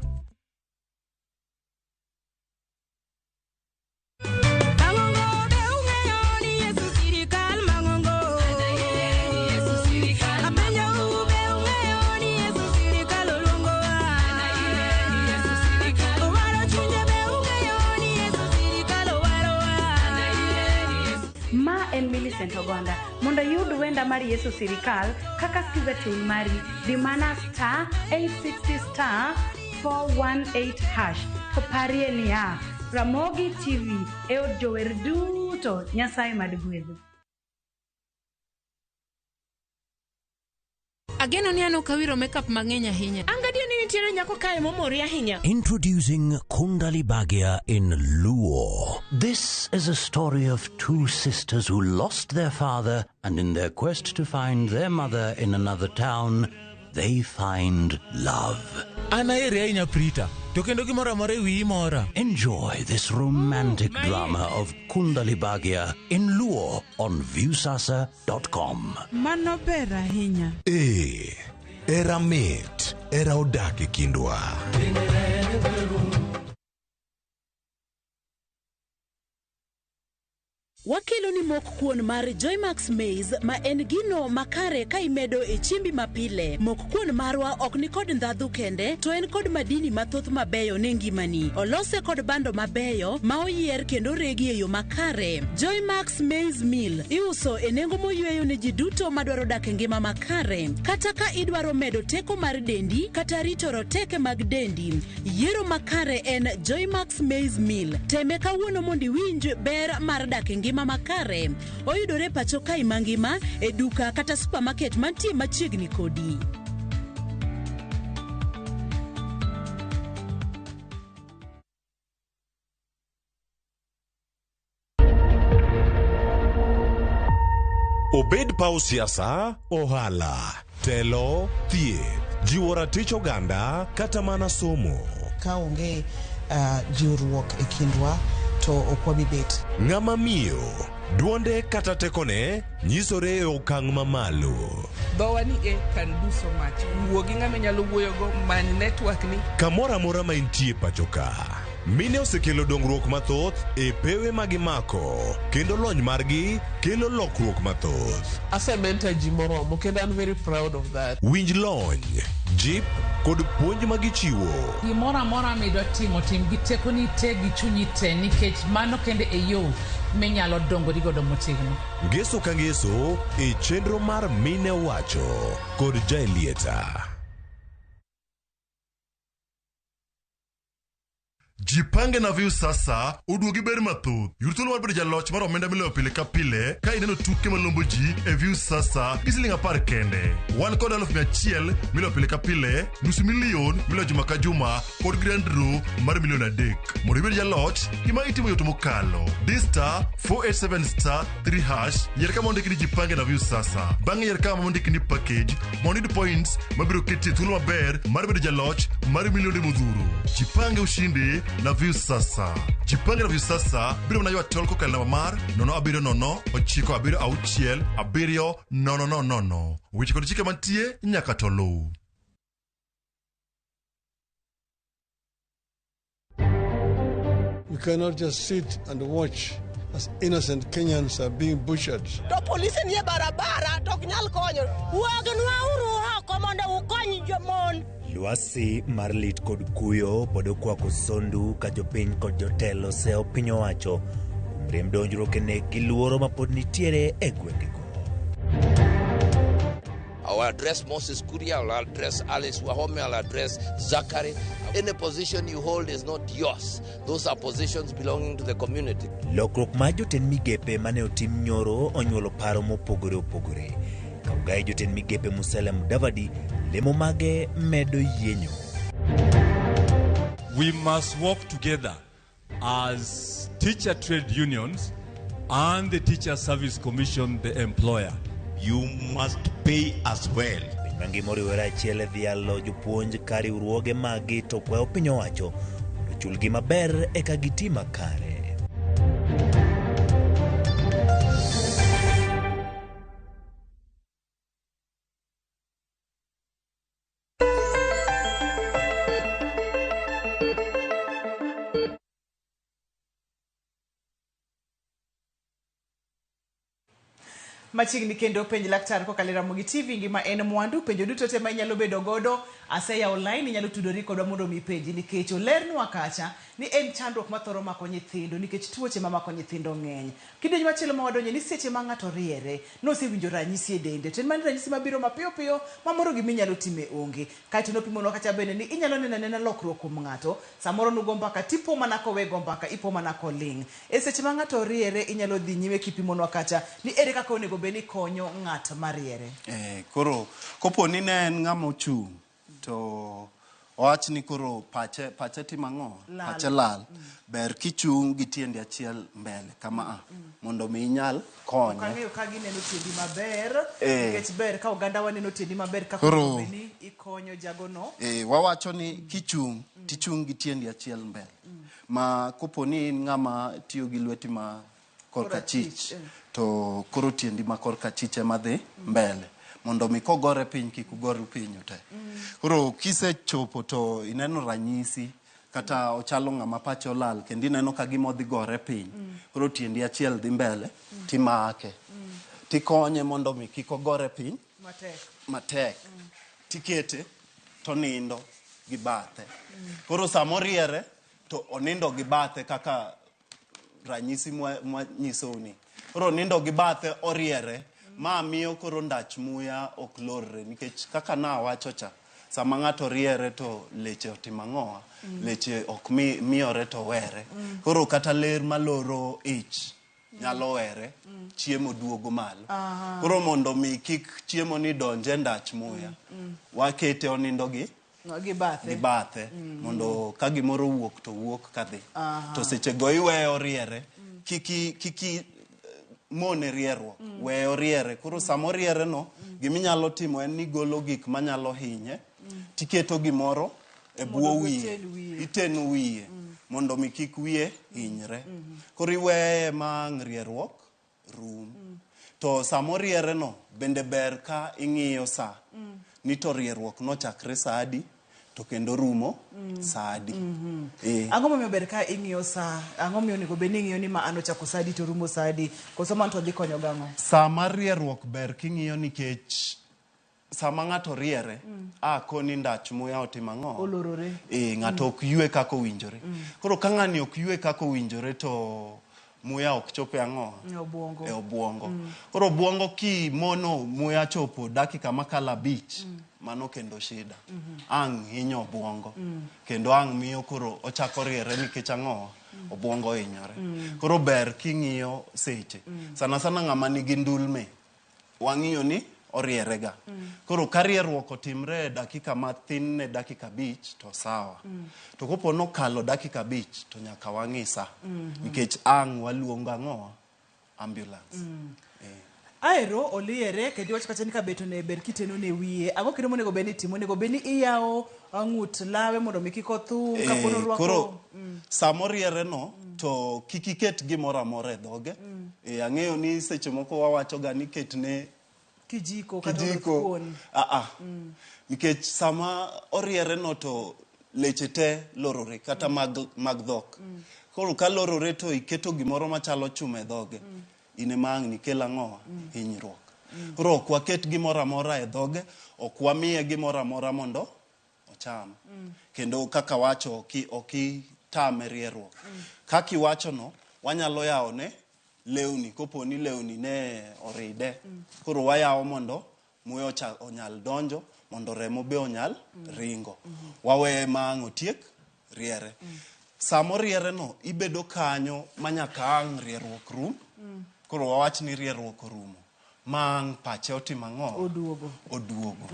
Ma en Millicent Ogonda. Mondo iyud wenda mar Yesu Sirikal kaka skiza tune mari, di mana star 860 star 418 hash. To parie niya, Ramogi TV e od jower duto, Nyasaye mad gwedhu.
Ageno ni an ok awiro makeup mang'eny ahinya.
An gadier ni nitiere nyako kae momori ahinya.
Introducing Kundali Bhagya in Luo. This is a story of two sisters who lost their father, and in their quest to find their mother in another town, they find love.
An aheri ahinya Prita, to kendo gimoro amora e wiyi mora.
Enjoy this romantic drama of Kundali Bhagya in Luo on Viusasa.com.
Mano ber ahinya.
Ee, era mit, era odak e kindwa.
Wakelo ni mok kuon mar Joymax Maize ma en gino makare ka imedo e chiembi mapile. Mok kuon marwa ok ni kod ndhadhu kende, to en kod madini mathoth mabeyo ne ngimani. Olose kod bando mabeyo ma oyier kendo regi e yo makare. Joymax Maize Meal iuso e nengo moyweyo ne ji duto madwaro dak e ngima makare. Kata ka idwaro medo teko mar dendi kata rito roteke mag dendi, yiero makare en Joymax Maize Meal. Teme kawuono mondo iwinj ber mar dak e ngima makare. Oyudore pacho kae mangima e duka kata supermarket mantie machiegni kodi.
Obed paw siasa, ohala, telo, thieth, jiwo ratich oganda kata mana somo.
Ka onge jiwruok e kindwa to ok wabi bet.
Ng'ama miyo, duonde kata tekone nyisore e okang' mamalo.
Dhowa ni e can do so much. Wuo gi ng'ama inyalo wuoyogo, many network ni.
Kamoro amora ma intie pacho ka, mine osekelo dongruok mathoth e pewe ma gimako, kendo lony margi kelo lokruok mathoth.
Asementor ji moromo kendo I'm very proud of that.
Winj lony, jip kod puonj ma gichiwo.
Gimoro amora midwa timo, tim gi tekoni te gi chunyi te, nikech mano kende e yo minyalo dongori godo motegno.
Ngeso ka ngeso e chenro mar Mine Wacho kod Jaelieta.
Jipange na Viusasa oduogi ber mathoth. Yud thuolo mar bedo jaloch mar omenda miloyo pile ka pile ka ineno tuke malombo ji e Viusasa gi siling 10 kende. Wan kod 100,000 miloyo pile ka pile, nusu milion miloyo juma ka juma kod grand draw mar milion 3. Mondo ibed jaloch, gima itimo yot mokalo. Di star 487 star 3 hash, yier kama ondiki ni Jipange na Viusasa. Bang'e yier kama ondiki ni package mondo iyud points mabiro keti e thuolo maber mar bedo jaloch mar milionde modhuro. Jipange ushindi na Viusasa. Jipange na Viusasa biro mana ywa tol kokalo namba mar 070 976 7000. Weche kod chike mantie nyaka to luw.
We cannot just sit and watch as innocent Kenyans are being butchered.
To polise nie barabara to ok nyal konyo. Wuognwa uru oko mondo ukony jomon.
Lwasi mar lit kod kuyo pod okwako Sondu ka jopiny kod jotelo oseyo piny owacho kuom rem donjruok e nek gi luoro ma pod nitiere e gwengego.
I'll address Moses Kuria, I'll address Alice Wahome, I'll address Zachary. Any position you hold is not yours. Those are positions belonging to the community.
Lokruok mar jotend migepe mane otim nyoro onyuolo paro mopogore opogore. Kaugai jotend migepe Musalia Mudavadi lemo mage medo yienyo.
We must work together as teacher trade unions and the Teacher Service Commission, the employer.
You must pay as well.
Piny mangima oriwore achiel e dhialo jopuonj ka riwruoge maggi to kwayo piny owacho mondo ochulgi maber eka giti makare.
Machiegni kendo penj laktar kokalo e Ramogi TV ngima en mwandu penjo duto te ma inyalo bedo godo aseyawo line inyalo tudori kodwa mondo mi ipenji nikech olernwa kacha ni en chandruok mathoro mako nyithindo nikech tuoche mamako nyithindo ng'eny. Kidieny machielo ma wadonje ni seche ma ng'ato riere nosewinjo ranyisi e dende to en mana ranyisi mabiro mapiyo piyo ma moro gima inyalo time onge. Kaeto nopimonwa kacha bende ni inyalo neno anena lokruok kuom ng'ato samoro nugo mbaka tipo mana kowe go mbaka ipo mana koling'. E seche ma ng'ato riere inyalo dhi nyime kipimonwa kacha ni ere kaka onego bed ni konyo ng'at mariere.
Koro kopo ni ne en ng'ama ochung' to owach ni koro pache pache timo ang'o?
Lal.
Pache lal. Ber kichung' gi tiendi achiel mbele kama a mondo mi inyal konye.
Ok ang'eyo ka gineno tiendi maber nikech ber ka oganda wa neno tiendi maber kaka
Koro-
onego bed ni ikonyo jagono.
Wawacho ni kichung' tichung' gi tiendi achiel mbele. Ma kopo ni in ng'ama tiyo gi lweti ma korka chich to koro tiendi ma korka chich ema dhi mbele mondo mi kogore piny kik ugoru piny ute. Koro kisechopo to ineno ranyisi kata ochalo ng'ama pache olal kendo ineno ka gima odhi gore piny. Koro tiendi achiel dhi mbele timake. Tikonye mondo mi kik ogore piny
Matek.
matek. Tikete tonindo gi bathe. Koro sama oriere to onindo gi bathe kaka ranyisi mwanyisou ni. Koro onindo gi bathe oriere ma miyo koro ndach muya ok lorre nikech kaka nawacho cha sama ng'ato riere to leche otimo ang'owa leche ok miyore to were. Koro kata ler maloro ich nyalo were chiemo duogo malo. Koro mondo mi kik chiemo ni donj e ndach muya wakete onindo gi
Gi bathe.
Gi bathe mondo ka gimoro wuok to wuok kadhi. To seche go iweyo oriere kiki mone rierruok weyo oriere. Koro sama oriere no giminyalo timo en ni golo gik manyalo hinye tiketo gimoro e bwo wiye iteno wiye mondo mi kik wiye hinyre. Koro iweye ma ang' rierruok rum. To sama oriere no bende ber ka ing'iyo sa ni to rierruok nochakre sa adi to kendo rumo sa adi.
Ang'o momiyo ber ka ing'iyo sa? Ang'o momiyo onego bed ni ing'iyo ni ma an ochako sa adi to rumo sa adi? Koso mano to dhi konyo gang'o?
Sa mar rierruok ber king'iyo nikech sama ng'ato riere a koni ndach muya otimo ang'o?
Olorore.
Ng'ato ok ywe kaka owinjore. Koro ka ng'ani ok ywe kaka owinjore to muya ok chop e ang'o?
E obuongo.
E obuongo. Koro obuongo kimono muya chopo dakika makalo 5 mano kendo shida. Ang' hinyo obuongo. Kendo ang' miyo koro ochako riere nikech ang'o? Obuongo hinyore. Koro ber king'iyo seche. Sana sana ng'ama nigi ndulme wang'iyo ni oriere ga. Koro ka rierruok otimre e dakika mathin ne dakika 5 to sawa. To kopo nokalo dakika 5 to nyaka wang'i sa. Nikech ang' waluongo ang'o? Ambulance.
Aero oliere kendo iwacho kacha ni kabeto ne ber kiteno ne wiye. Ang'o kendo monego bed ni itimo? Onego bed ni iyawo ng'ut lawe mondo mi kik othung' kapo norwako.
Koro sama oriere no to kik iket gimoro amora e dhoge. Ang'eyo ni seche moko wawacho ga ni ketne
kijiko kata
kijiko.
kuon.
Nikech sama oriere no to leche te lorore kata mag dhok. Koro ka lorore to iketo gimoro machalo chuma e dhoge. In ema ang' nikel ang'o? Hinyruok. Koro ok waket gimoro amora e dhoge, ok wamiye gimoro amora mondo ocham. Kendo kaka wacho ok itame rierruok. Kaka iwacho no, wanyalo yawo ne lewni kopo ni lewni ne oride. Koro wayawo mondo muya ocha onyal donjo mondo remo be onyal ringo. Waweye ma ang' otiek riere. Sama oriere no ibedo kanyo ma nyaka ang' rierruok rum. Koro wawach ni rierruok orumo ma ang' pache otimo ang'o?
Oduogo.
Oduogo.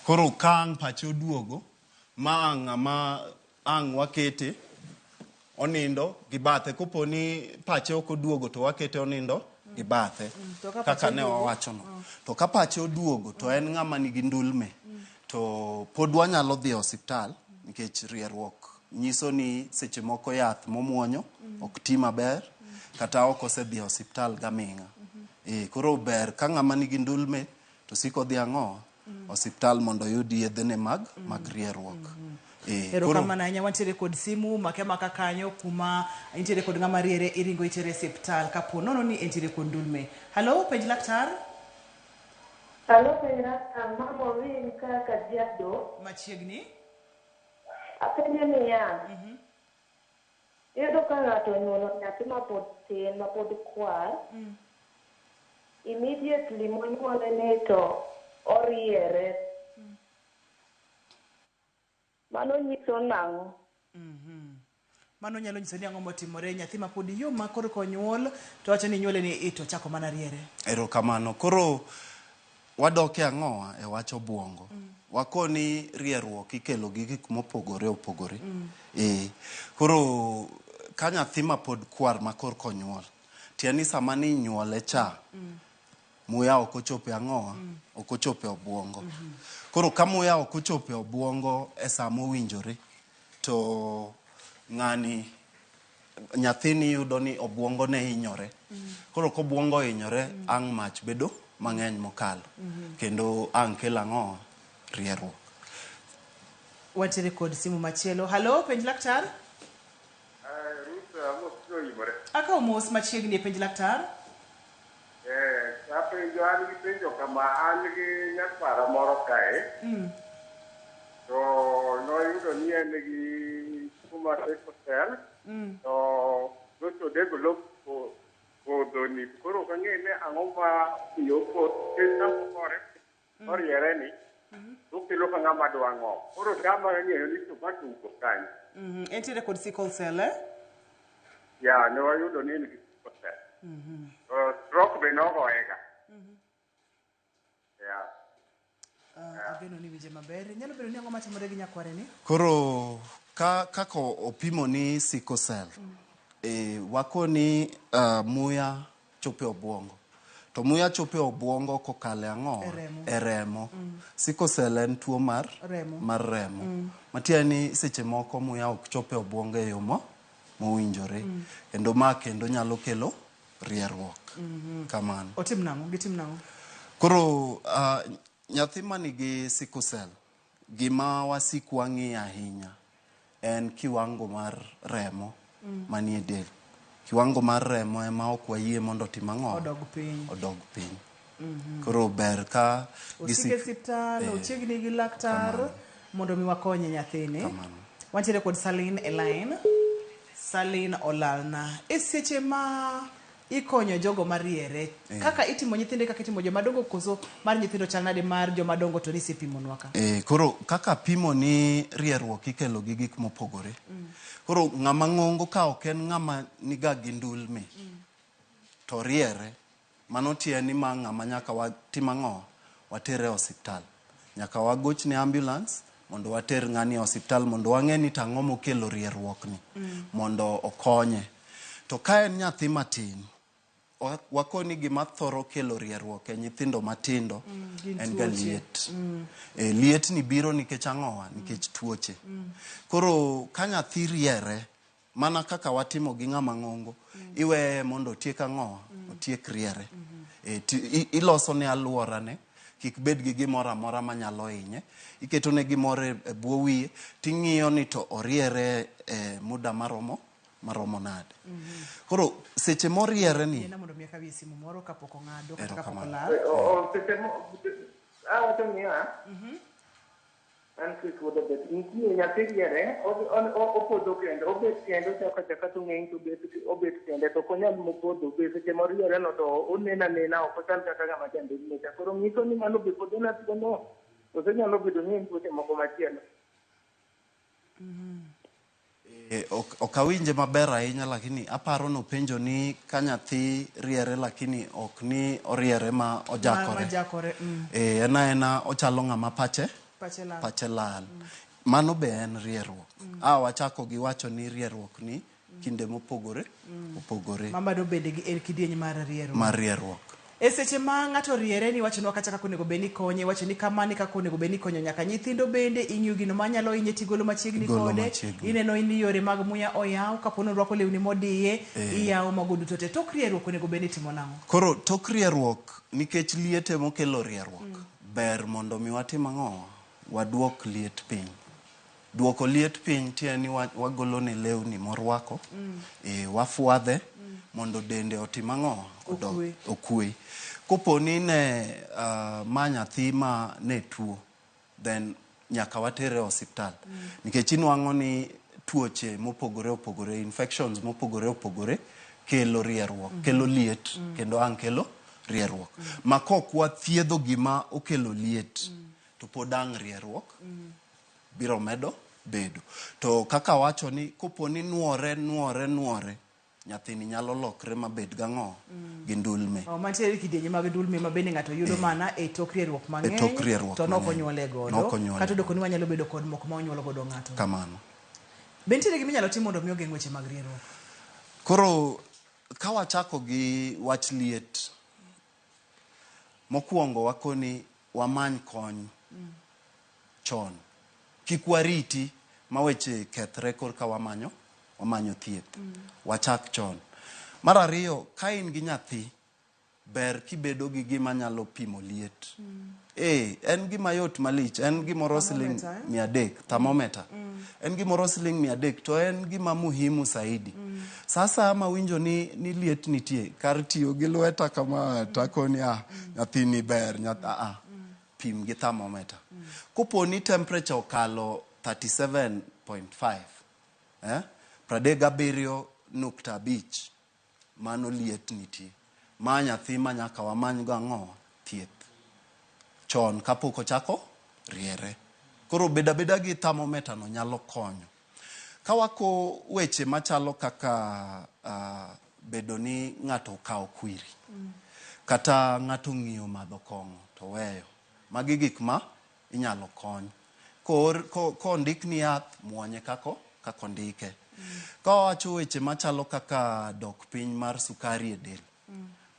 Koro ka ang' pache oduogo ma ang' ng'ama ang' wakete onindo gi bathe kopo ni pache ok oduogo to wakete onindo gi bathe
To ka pache
kaka ne
oduogo?
wawachono. To ka pache oduogo to en ng'ama nigi ndulme to pod wanyalo dhi e osiptal nikech rierruok nyiso ni seche moko yath momuonyo ok ti maber kata ok osedhi e osiptal gaming'a. Eh, koro ber ka ng'ama nigi ndulme to siko dhi ang'o osiptal mondo oyud yedhene mag mag rierruok. Eh, koro
Erokamano ahinya wantiere kod simu make maka kanyo kuma intiere kod ng'ama riere iringo itere e osiptal kapo nono ni entiere kod ndulme. Halo, penj laktar.
Halo, penj laktar, ma Maureen ka Kajiado.
Machiegni.
Apenjo niya, iyudo ka ng'ato onyuolo nyathi mapod tin, mapod kwar, immediately monyuole ni to oriere. Mano nyiso nang'o?
Mano nyalo nyiso ni ang'o motimore nyathi ma pod yom ma koro konyuol to wacho ni nyuole ni ito chako mana riere.
Erokamano. Koro wadok e ang'owa e wach obuongo. Wakoni rierruok ikelo gi gik mopogore opogore. Eh, koro ka nyathi ma pod kwar ma korka onyuol, tiende ni sama ni inyuole cha, muya ok ochopo e ang'owa, ok ochopo e obuongo. Koro ka muya ok ochopo e obuongo e sama owinjore, to ng'ani nyathini yudo ni obuongo ne hinyore. Koro kobuongo ohinyore, ang' mach bedo mang'eny mokalo. Kendo ang' kelo ang'owa? Rierruok.
Wantiere kod simu machielo. Halo, penj laktar.
Ruth, amos oimore.
Akawo mos machiegni e penj laktar.
Eh, apenjo an gi penjo kama an gi nyakwara moro kae to noyudo ni en gi tuo mar sickle cell to nocho develop podho ni koro ok ang'e ni ang'o ma miyo nikech sama oriere ni okelo ka ng'ama dwa ng'ok koro tama ng'eyo ni to matugo kanyo.
Entiere kod sickle cell eh?
Ya ne wayudo ni en gi sickle cell. To stroke be nogoye ga. Ya.
Ageno ni winje maber. Nyalo bedo ni ang'o matimore gi nyakware ni?
Koro ka kaka opimo ni sickle cell, wakoni muya chopo e obuongo. To muya chopo e obuongo kokalo e ang'o?
E remo.
E remo. Sickle cell en tuo mar
Remo.
mar remo. Matiende ni seche moko muya ok chop e obuongo e yo mowinjore. Kendo ma kendo nyalo kelo rierruok. Kamano.
Otim nang'o? Gitim nang'o?
Koro nyathi manigi sickle cell, gima wasik wang'iyo ahinya en kiwango mar remo manie del. Kiwango mar remo ema ok wayie mondo otim ang'o?
Odog piny.
Odog piny. Koro ber ka
Osik e osiptal, ochiegni gi laktar mondo mi wakonye nyathini. Wantiere kod Salin e line. Salin olalna. E seche ma ikonyo jogo mariere, kaka itimo nyithinde kaka itimo jomadongo koso mar nyithindo chal nade mar jomadongo to nisepimonwa ka?
Koro kaka pimo ni rierruok ikelo gi gik mopogore. Koro ng'ama ng'ongo ka ok en ng'ama niga gi ndulme, to riere, mano tiende ni ma ng'ama nyaka watim ang'o? Watere e osiptal. Nyaka wagochne ambulance mondo water ng'ani e osiptal mondo wang'e ni to ang'o mokelo rierruok ni mondo okonye. To ka en nyathi matin, wakoni gima thoro kelo rierruok e nyithindo matindo
Gin
en ga
tuoche.
liet. Liet ni biro nikech ang'owa? Nikech tuoche. Koro ka nyathi riere, mana kaka watimo gi ng'ama ng'ongo, iweye mondo otiek ang'owa? Otiek riere. Iloso ne alworane, kik bed gi gimoro amora manyalo hinye. Iketo ne gimoro e bwo wiye, ting'iyo ni to oriere e muda maromo nade. Koro seche moriere ni
Yiena mondo mi akawie simu moro kapok ong'ado kata kapok
Erokamano.
olal.
Seche awacho niya,
An Chris Wuod Obet. Nitie nyathi riere, opodho kendo, obet kendo, ochako achaka to ng'eny to obet, obet kende, to ok onyal mopodho. Be seche moriere no to oneno anena, ok ochal kaka ng'ama jandhogni cha. Koro nyiso ni mano be pod en atuo no, koso nyalo bedo ni en tuoche moko machielo.
E, ok ok awinje maber ahinya lakini aparo nopenjo ni ka nyathi riere lakini ok ni oriere ma ojakore.
Ma jakore.
E, en aena ochalo ng'ama pache
Pache lal.
pache lal. Mano be en rierruok. A wachako gi wacho ni rierruok ni kinde mopogore opogore
Ma bado bende gi en kidieny mar rierruok.
mar rierruok.
E seche ma ng'ato oriere ni iwachonwa kata kaka onego bed ni ikonye, iwacho ni kamano e kaka onego bed ni ikonyo nyaka nyithindo bende, ing'iyo gino manyalo hinye tigolo machiegni
Igolo
kode,
machiegni.
ineno ni yore mag muya oyaw, kapo ni orwako lewni modiye,
Eh.
iyawo mago duto te. Tok rierruok onego bed ni itimo nang'o?
Koro tok rierruok nikech liet emokelo rierruok, ber mondo mi watim ang'o? Waduok liet piny. Duoko liet piny tiende ni wagolo ne lewni morwako, e, wafwadhe mondo dende otim ang'o? Odog-
Okwe.
Okwe. Kopo ni ne ma nyathi ma ne tuo, then nyaka watere e osiptal. Nikech inwang'o ni tuoche mopogore opogore, infections mopogore opogore kelo rierruok, kelo liet, kendo ang' kelo rierruok. Ma kok wathiedho gima okelo liet, to pod ang' rierruok biro medo bedo. To kaka wacho ni kopo ni nuore, nuore, nuore, nyathini nyalo lokre mabed gang'o? Gi ndulme.
Oh, mantiere kidienje mag ndulme ma bende ng'ato yudo mana e tok rierruok mang'eny,
E tok rierruok
to nok
mang'eny.
onyuole godo.
Nok onyuole
Kata odoko ni wanyalo bedo kod moko ma onyuolo godo ng'ato.
Kamano.
Be nitiere gima inyalo tim mondo mi ogeng' weche mag rierruok?
Koro ka wachako gi wach liet, mokwongo wakoni wamany kony chon. Kik wariti ma weche kethre korka wamanyo wamanyo thieth. Wachak chon. Mar ariyo, ka in gi nyathi, ber kibedo gi gima nyalo pimo liet. Eh, en gima yot malich, en gimoro siling
Thermometer, eh?
300, thermometer. En gimoro siling 300 to en gima muhimu saidi. Sasa ama winjo ni, ni liet nitie, kar tiyo gi lweta kama takoni ah, nyathini ber, nyath, ah, ah. Pim gi thermometer. Kopo ni temperature okalo 37.5, eh? 37.5, mano liet nitie. Ma nyathi ma nyaka wamany go ang'o? Thieth. Chon kapok ochako riere. Koro beda beda gi thermometer no nyalo konyo. Ka wako weche machalo kaka bedo ni ng'ato okawo kwiri, kata ng'ato ng'iyo madho kong'o to weyo. Magi gik ma inyalo kony. Kondikni yath, muonye kako ondike. Ka wawacho weche machalo kaka dok piny mar sukari e del,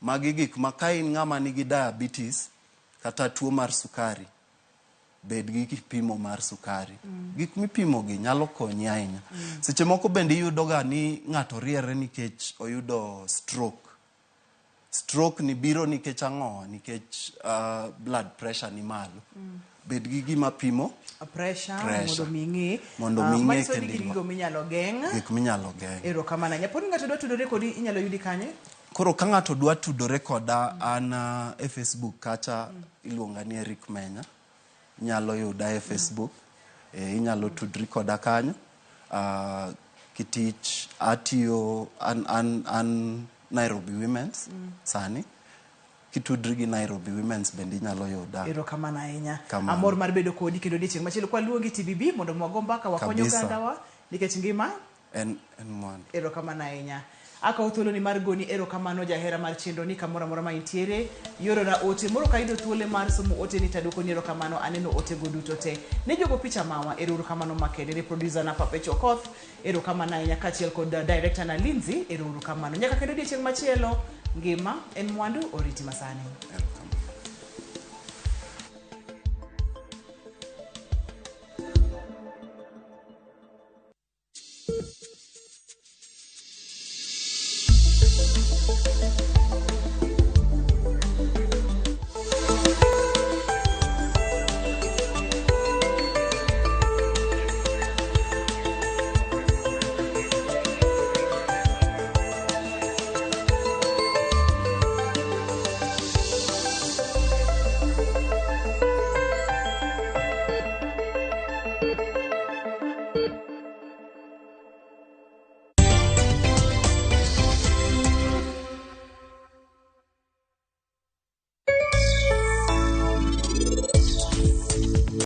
magi gik ma ka in ng'ama nigi diabetes kata tuo mar sukari, bed gi kipimo mar sukari. Gik mipimo gi nyalo konyi ahinya. Seche moko bende iyudo ga ni ng'ato riere nikech oyudo stroke. Stroke ni biro nikech ang'o? Nikech blood pressure ni malo. Bed gi gima pimo
Pressure,
Pressure.
mondo mi ing'e.
Mondo mi ing'e
Manyiso ni
kendo
gin
irwak.
gigo minyalo geng'.
Gik minyalo geng'.
Erokamano ahinya. Pod ng'ato dwa tudore kodi, inyalo yudi kanye?
Koro ka ng'ato dwa tudore koda, an e Facebook kacha iluonga ni Eric Menya. Inyalo yuda e Facebook. Inyalo tudri koda kanyo. Kitich atiyo an Nairobi Women's sani. Kitudri gi Nairobi Women's bende inyalo yuda.
Erokamano ahinya.
Kamano.
Amor mar bedo kodi kendo odiechieng' machielo kwa luongi TBB mondo mwago mbaka wakony
Kabisa.
ogandawa nikech ngima
En mwandu.
Erokamano ahinya. Akawo thuoloni mar goni erokamano jahera mar chenro ni kamoro amora ma intiere. Iorona ote moro ka ayudo thuolo mar somo ote ni taduoko ni erokamano aneno ote go duto te. Ne jogo picha mawa erokamano makende ne producer na Papecho Okoth erokamano ahinya kaachiel kod director na Lindsay erokamano. Nyaka kendo odiechieng' machielo ngima en mwandu oriti masani.
Erokamano.